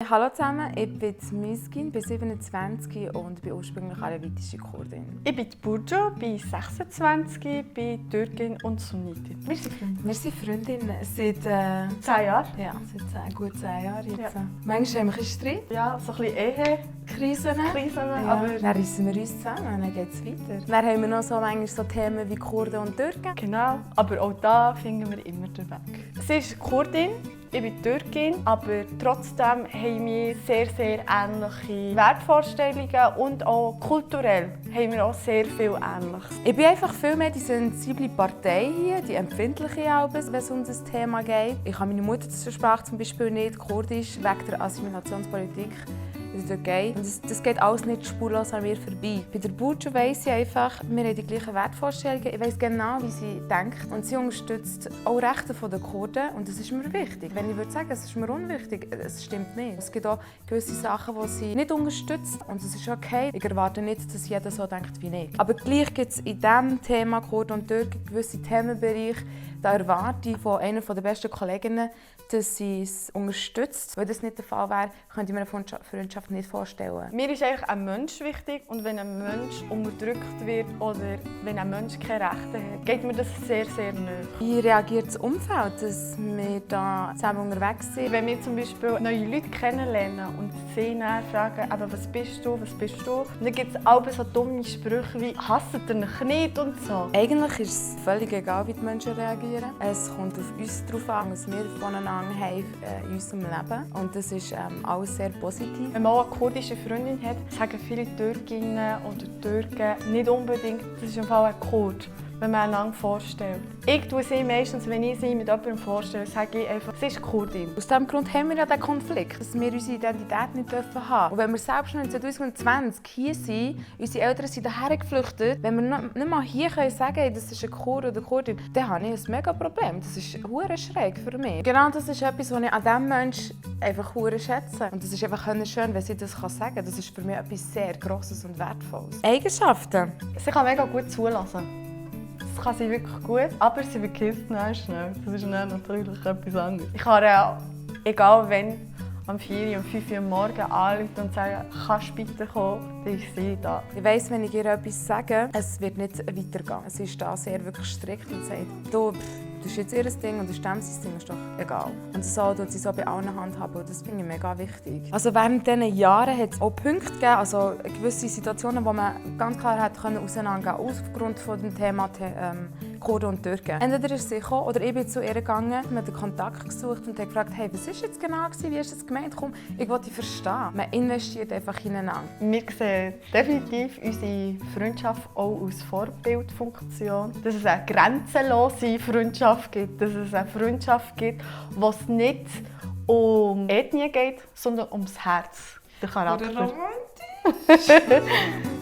Hallo zusammen, ich bin Miskin, bin 27 und bin ursprünglich alevitische Kurdin. Ich bin Burcu, bin 26, bin Türkin und Sunnitin. Wir sind Freundinnen. Wir sind Freundinnen seit 10 Jahre. ja, seit gut 10 Jahren jetzt. Ja. Manchmal haben wir ein bisschen Streit, Ja, so ein bisschen Ehekrisen, ja. aber Dann reissen wir uns zusammen, dann geht es weiter. Dann haben wir noch so manchmal so Themen wie Kurden und Türken. genau. Aber auch da finden wir immer den Weg. Sie ist Kurdin. Ich bin Türkin, aber trotzdem haben wir sehr, sehr ähnliche Wertvorstellungen und auch kulturell haben wir auch sehr viel Ähnliches. Ich bin einfach viel mehr die sensible Partei hier, die empfindliche Albes, wenn es um das Thema geht. Ich kann meine Muttersprache zum Beispiel nicht, Kurdisch, wegen der Assimilationspolitik in der Türkei. Und das geht alles nicht spurlos an mir vorbei. Bei der Burcu weiss ich einfach, wir haben die gleichen Wertvorstellungen. Ich weiss genau, wie sie denkt. Und sie unterstützt auch Rechte der Kurden. Und das ist mir wichtig. Wenn ich würde sagen, es ist mir unwichtig, es stimmt nicht. Es gibt auch gewisse Sachen, die sie nicht unterstützt. Und das ist okay. Ich erwarte nicht, dass jeder so denkt wie ich. Aber gleich gibt es in diesem Thema Kurden und Türken gewisse Themenbereiche, da erwarte ich von einer der besten Kolleginnen, dass sie es unterstützt. Wenn das nicht der Fall wäre, könnte ich mir eine Freundschaft nicht vorstellen. Mir ist eigentlich ein Mensch wichtig und wenn ein Mensch unterdrückt wird oder wenn ein Mensch keine Rechte hat, geht mir das sehr, sehr nahe. Wie reagiert das Umfeld, dass wir da zusammen unterwegs sind? Wenn wir zum Beispiel neue Leute kennenlernen und sie dann fragen, aber was bist du, und dann gibt es auch so dumme Sprüche wie «Hasst ihr mich nicht?» und so. Eigentlich ist es völlig egal, wie die Menschen reagieren. Es kommt auf uns darauf an, was wir voneinander haben in unserem Leben. Und das ist alles sehr positiv. Wenn man auch eine kurdische Freundin hat, sagen viele Türkinnen oder Türken nicht unbedingt, das ist im Fall ein Kurd, wenn man einander vorstellt. Ich tue sie meistens, wenn ich sie mit jemandem vorstelle, sage ich einfach, sie ist Kurdin. Aus diesem Grund haben wir ja den Konflikt, dass wir unsere Identität nicht haben dürfen. Und wenn wir selbst schon 2020 hier sind, unsere Eltern sind hierher geflüchtet, wenn wir nicht mal hier sagen können, das ist ein Kurd oder Kurdin, dann habe ich ein mega Problem. Das ist hure schräg für mich. Genau das ist etwas, was ich an diesem Menschen einfach hure schätze. Und das ist einfach schön, wenn sie das sagen kann. Das ist für mich etwas sehr Grosses und Wertvolles. Eigenschaften. Sie kann mega gut zulassen. Das kann sie wirklich gut, aber sie vergisst dann schnell. Das ist dann natürlich etwas anderes. Ich kann ihr, egal wenn, am 4 und 5 Uhr morgens anrufen und sagen, kannst du bitte kommen, dann ist sie da. Ich weiss, wenn ich ihr etwas sage, es wird nicht weitergehen. Sie ist da sehr wirklich strikt und sagt, du, das ist jetzt ihr Ding und das ist dem sein Ding, ist doch egal. Und so tut sie so bei allen handhaben und das finde ich mega wichtig. Also während diesen Jahren hat es auch Punkte gegeben, also gewisse Situationen, wo man ganz klar hätte auseinandergehen können, aufgrund von dem Thema Kurden und Türken. Entweder ist sie gekommen oder ich bin zu ihr gegangen, wir haben den Kontakt gesucht und gefragt, hey, was war jetzt genau, wie hast du das gemeint? Komm, ich will dich verstehen. Man investiert einfach ineinander. Wir sehen definitiv unsere Freundschaft auch als Vorbildfunktion. Dass es eine grenzenlose Freundschaft gibt. Dass es eine Freundschaft gibt, wo es nicht um Ethnie geht, sondern ums Herz. Der Charakter. Oder romantisch.